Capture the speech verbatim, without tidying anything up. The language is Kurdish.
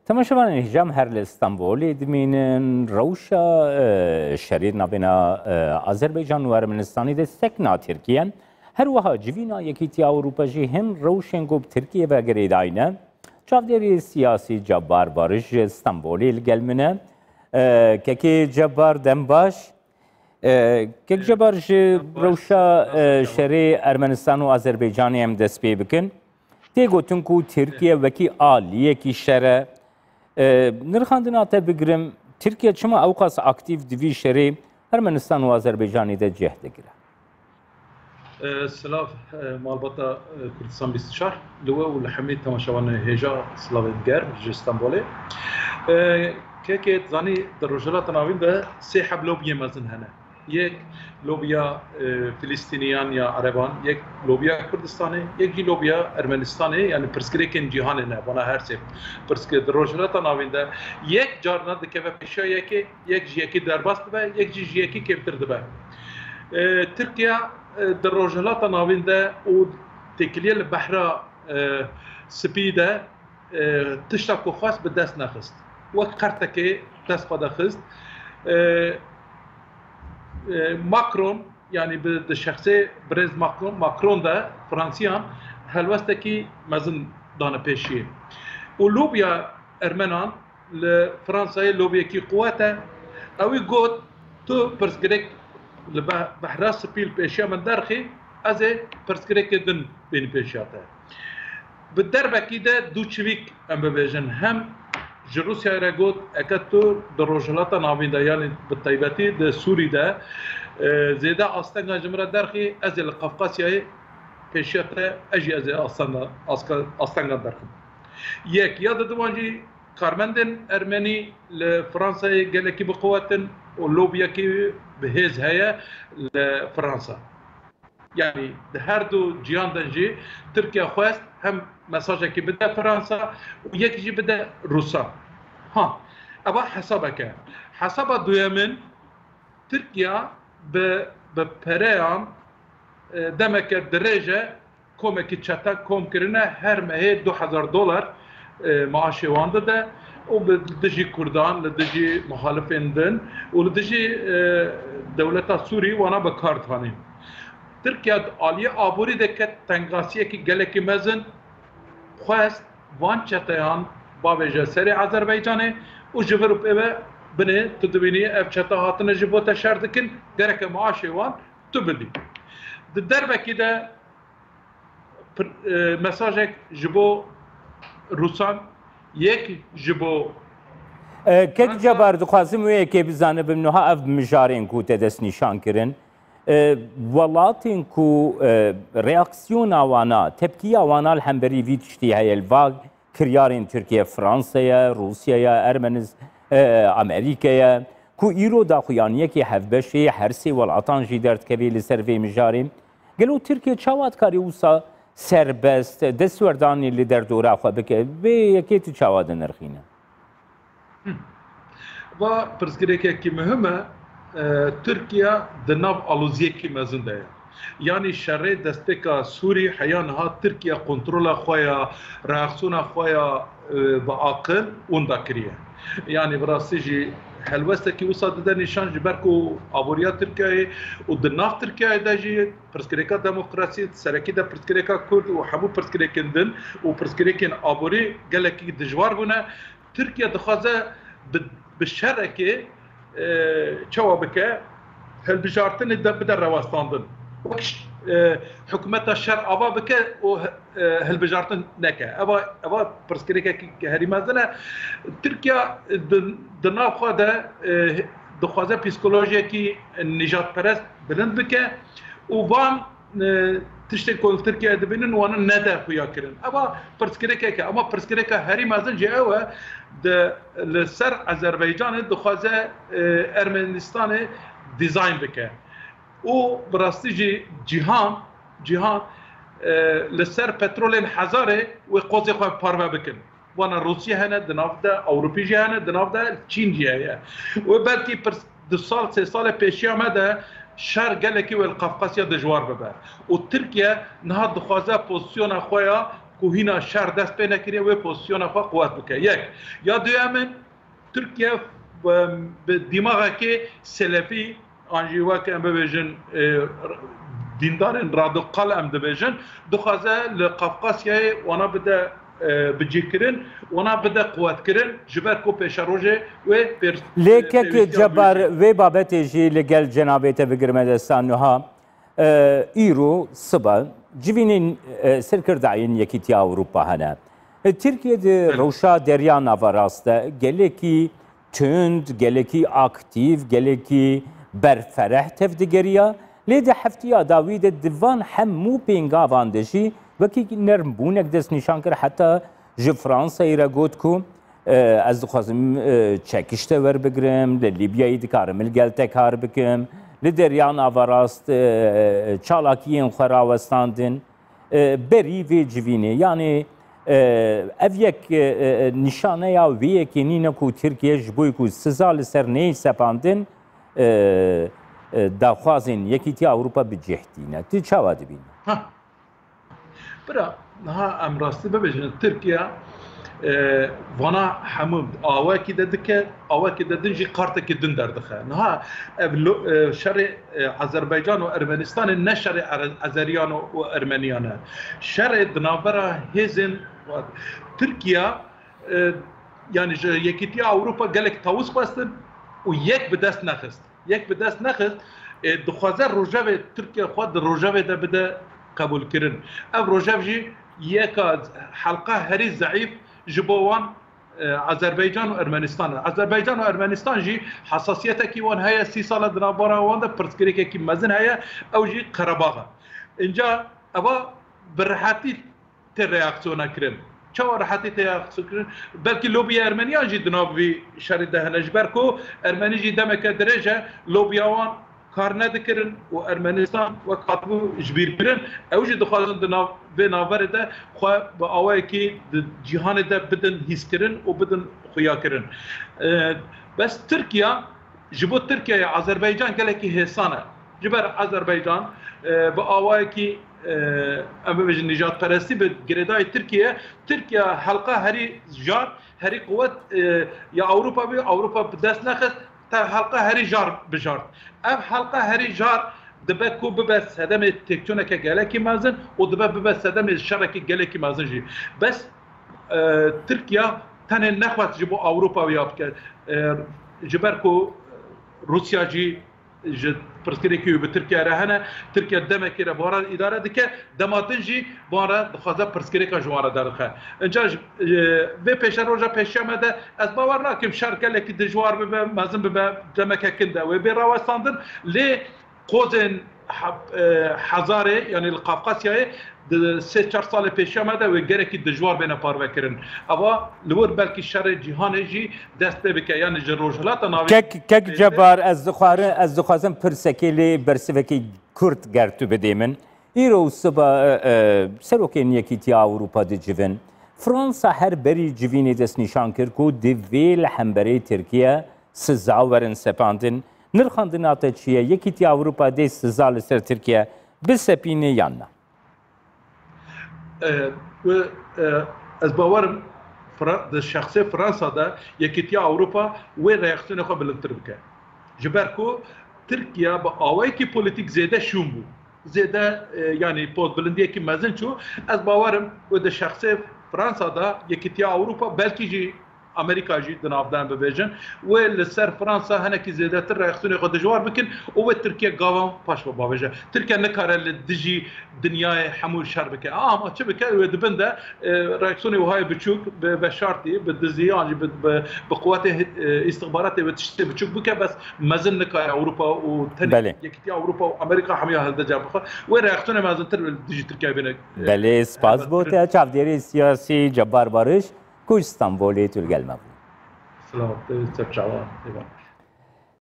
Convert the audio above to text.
Temaşevanên hêja, em her li Stenbolê dimînin. Rewşa, e, şerê di navbêna, e, Azerbaycan û Ermenistanê de sekna Tirkiye. Her wiha civîna Yekîtiya Ewropa jî hin rewşên ku bi Tirkiye ve girêdayî ne. Çavdêrê siyasî Cebbar Barış ji Stenbolê li gel min e. E, Kekê Cebbar, dem baş. E, Kek Cebbar, ji rewşa, e, şerê Ermenistan û Azerbaycanê em dest pê bikin. Tê gotin ku Tirkiye wekî aliyekî şer e. E, nirxandina te bigirim, Tirkiye çima ewqas aktîf di vî şerê Ermenistan û Azerbaycanê de cih digire? E, silav, e, malbata, e, Kurdistan bîst û çar, li we û li hemî temaşevanê hêja silavên germ ji Stenbolê. E, Kekê, zanî, di Rojhilata Navîn de sê heb lobiyê mezin hene. Yek lobiya, e, Filistîniyan ya Ereban, yek lobiya Kurdistanê, yek jî lobiya Ermenistanê, yani pirsgirêkên cîhanê ne, vana her sê pirsgirêk di Rojhilata Navîn de yek carna dikeve pêşiya yekê, yek ji yekê derbas dibe, yek jî ji yekê kêmtir dibe. E, Tirkiye, e, di Rojhilata Navîn de û têkiliye li Behra, e, Spî de, e, tişta ku xwest bi dest nexist. Wek qertekê dest xwe de xist. E, e, Macron, yani bi, di şexsê birêz Macron, Macron de Fransiyan helwestekî mezin dane pêşiyê. Û lobiya Ermenan li Fransayê lobiyekî quwet e. Ewî got, tu pirsgirêk li Be-, Behra Spî li pêşiya min derxî, ez ê pirsgirêkê din bînim pêşiya te. Bi derbekî de du çivîk em bibêjin. Hem ji Rûsyayê re got, eke tu di Rojhilata Navîn de, yanî bi taybetî di Sûrî de, e, zêde astengan ji min re derxî, ez ê li Qafqasyayê pêşiya te, ez jî ez ê astengan, aska-, astengan derxim. Yek, ya diduman jî karmendên ermenî li Fransayê gelekî bi quwet in û lobiyekî bi hêz heye li Fransa. Yani di her du ciyan de jî Tirkiye xwest hem mesajekî bide Fransa û yek jî bide Rûsan. Ha, eva hesabek e. Hesaba duyemin, Tirkiye bi, bi pereyan, e, demeke dirêj e, komekî çete kom kirine, her mehê du hezar dolar, e, maaşê wan dide û bi dijî Kurdan, li dijî muhalifên din û li dijî, e, dewleta Sûrî wana bi kar dihanîn. Tirkiye di aliyê aborî de ket tengasiyekî gelekî mezin, xwest van çeteyan bavêje serê Azerbaycanê û ji vir û pê ve binê tu dibînî ev çete hatine ji bo te şer dikin, gereke maaşê wan tu bidî. Di derbekî de pir-, e, mesajek ji bo Rûsan, yek ji bo E, Kek Fransa. Cebar, dixwazim wê yekê bizanibim, niha ev mijarên ku te destnîşan kirin, e, welatên ku, e, reaksiyona wana, tepkiya wana li hemberî vî tiştî heye, li va kiryarên Tirkiye, Fransa ye, Rûsya ye, Ermenis-, e, Amerîka ye, ku îro daxuyaniyekê hevbeşê her sê welatan jî derdikevê li ser vê mijarê. Gelo Tirkiye çawa dikarê wisa serbest destwerdanê li derdora xwe bike? Vê yekê tu çawa dinirxîne? Va pirsgirêkekî muhim e. E, Tirkiye di nav aloziyekî mezin de ye. Yanî şerê destpêka Sûrî heya niha Tirkiye kontrola xwe ya, reaksiyona xwe ya, e, bi aqil winda kiriye. Yanî bi rastî jî helwestekî wisa dide nîşan, ji ber ku aboriya Tirkiyeyê û di nav Tirkiyeyê de jî pirsgirêka demokrasî, serekî de pirsgirêka Kurd û hemû pirsgirêkên din û pirsgirêkên aborî gelekî dijwar bûne. Tirkiye dixwaze bi, bi şerekê, e, çawa bike, hilbijartinê de bide rewestandin. Wek ş-, e, hikûmeta şer ava bike û, e, hilbijartin neke. Eva, eva pirsgirêkekî herî mezin e. Tirkiye di, di nav xwe de, e, dixwaze psîkolojiyekî nîjadperest bilind bike û van, e, tiştên ku li Tirkiyeyê dibînin, wana nede xuya kirin. Eva pirsgirêkek e, ama pirsgirêka herî mezin jî ew e, di, li ser Azerbaycanê dixwaze, e, Ermenistanê dîzayn bike. Û bi rastî jî cîhan, cîhan, e, li ser petrolên Hezarê wê qozê xwe parve bikin. Vana Rûsya hene di nav de, Ewropî jî hene di nav de, Çîn jî heye. Wê belkî pirs-, du sal, sê salê pêşiya me de şer gelekî wê li Qafqasya dijwar bibe. Û Tirkiye niha dixwaze pozîsyona xwe ya ku hîna şer dest pê nekiriye, wê pozisyona xwe quwet bike. Yek. Ya duyemin, Tirkiye, e, bi dîmaxekê selefî, an jî wek em bibêjin, e, dîndarên radikal em dibêjin, dixwaze li Qafqasyayê wana bide, e, bicihkirin, wana bide quwetkirin, ji ber ku pêşerojê wê pêr-, Lê kek pêwîstiya Cebar, wî jî. Vê babetê jî li gel cenabê te bigirme dest a nuha. E, îro sibe civînên, e, serkirdayên Yekîtiya Ewropa hene. E, Tirkiye di Belê. rewşa Derya Naverast de gelekî tund, gelekî aktîf, gelekî berfereh tev digeriya. Lê di heftiya dawî de di van hemû pêngavan de jî wekî nermbûnek destnîşan kir, heta ji Fransayê re got ku, e, ez dixwazim, e, çekişte werbigrim, li Lîbyayê dikarim li gel te kar bikim, li Derya Naverast, e, çalakiyên xwe rawestandin. E, berî vê civînê, yanî, e, ev yek, e, e, nîşaneya wê yekê nîne ku Tirkiye ji bo ku siza li ser neyê sepandin, e, e, daxwazên Yekîtiya Ewropa bi cih tîne. Tu çawa dibînî? Ha. Bira, niha em rastî bibêjin, Tirkiye, e, vana hemû awakî de dike, awakî de din jî kartekî din derdixe. Niha ev lo-, e, şerê, e, Azerbaycan û Ermenistanê ne şerê Ere-, Azeriyan û, û Ermeniyan e. Şerê di navbera hêzên Tirkiye, e, yanî ji Yekîtiya Ewropa gelek tawis xwestin û yek bi dest nexist. Yek bi dest nexist, e, dixwaze rojevê Tirkiye xwe di rojevê de bide qebûlkirin. Ev rojev jî yeka helqa herî zeîf ji bo wan, e, Azerbaycan û Ermenistan e. Azerbaycan û Ermenistan jî hesasiyetekî wan heye, sî sal e di navbera wan de pirsgirêkekî mezin heye, ew jî Qerebax e. Înca eva bi rehetî tê reaksiyona kirin. Çawa rehetî tê reaksiyon kirin? Belkî lobiya Ermeniyan jî di nav vî şerî de hene. Ji ber ku Ermenî jî demeke dirêj e, lobiya wan kar nedikirin û Ermenistan wek hatibû ji bîr kirin. Ew jî dixwazin di nav, vê navberê de xwe bi awayekî di cîhanê de bidin hîskirin û bidin xuyakirin. E, bes Tirkiye, ji bo Tirkiyeyê Azerbaycan gelekî hêsan e. Ji ber Azerbaycan, e, bi awayekî, e, em bibêjin nîjadperestî bi girêdayî Tirkiye, Tirkiye helqa herî jar, herî quwet, e, ya Ewropa bû, Ewropa bi dest nexist, te helqa herî jar bijart. Ev helqa herî jar dibe ku bibe sedemê têkçûneke gelekî mezin û dibe bibe sedemê şerekî gelekî mezin jî. Bes, e, Tirkiye tenê nexwest ji bo Ewropa wiya bike. E, ji ber ku Rûsya jî ji pirsgirêkê wî bi Tirkiye re hene. Tirkiye demekê re bi wan re îdare dike, dema din jî bi wan re dixwaze pirsgirêka ji wan re derdixe. Înca ji, e, vê pêşeroja pêşiya me de ez bawer nakim şer gelekî dijwar bibe, mezin bibe, demeke kin de wê bê rawestandin. Lê qozên he-, e, hezarê, yanî li Qafqasyayê di sê çar salê pêşiya me de wê gelekî dijwar bêne parvekirin. Eva li wir belkî şerê cîhanê jî dest pê bike, yanî ji Rojhilata Navîn Kek, Kek Cebar, ez dixware-, ez dixwazim pirsekê lê bersivekî kurt ger tu bidê min. Îro û siba, e, e, serokên Yekîtiya Ewropa dicivin. Fransa her berî civînê destnîşan kir ku divê li hemberê Tirkiye siza werin sepandin. Nirxandina te çi ye? Yekîtiya Ewropa dê siza li ser Tirkiye bisepîne yan na? E, we, e, ez bawerim Fra-, di şexsê Fransa de Yekîtiya Ewropa wê reaksiyonê xwe bilindtir bike. Ji ber ku Tirkiye bi awayekî polîtîk zêde şûn bû. Zêde, e, yanî pozbilindiyekî mezin çû. Ez bawerim ku di şexsê Fransa de Yekîtiya Ewropa belkî jî Amerîka jî di nav de em bibêjin, wê li ser Fransa hinekî zêdetir reaksiyonê xwe dijwar bikin û wê Tirkiye gavan paş ve bavêje. Tirkiye nikare li dijî dinyayê hemû şer bike. Ama çi bike? Wê di bin de, e, reaksiyonê wihayê biçûk, bi veşartî, bi dizî, yan jî bi, bi, bi quwetê, e, îstixbaratê wê tiştê biçûk bike, bes mezin nikare Ewropa û tenê Belê. Yekîtiya Ewropa û Amerîka hemiya hilde cem bixwe. Wê reaksiyonê mezintir li dijî Tirkiye bîne, e, Belê, spas bo te. Çavdêrê siyasî Cebar Barış, ku ji Stenbolê tu li gel me bû. Silav, te ser çavan. Eyvallah.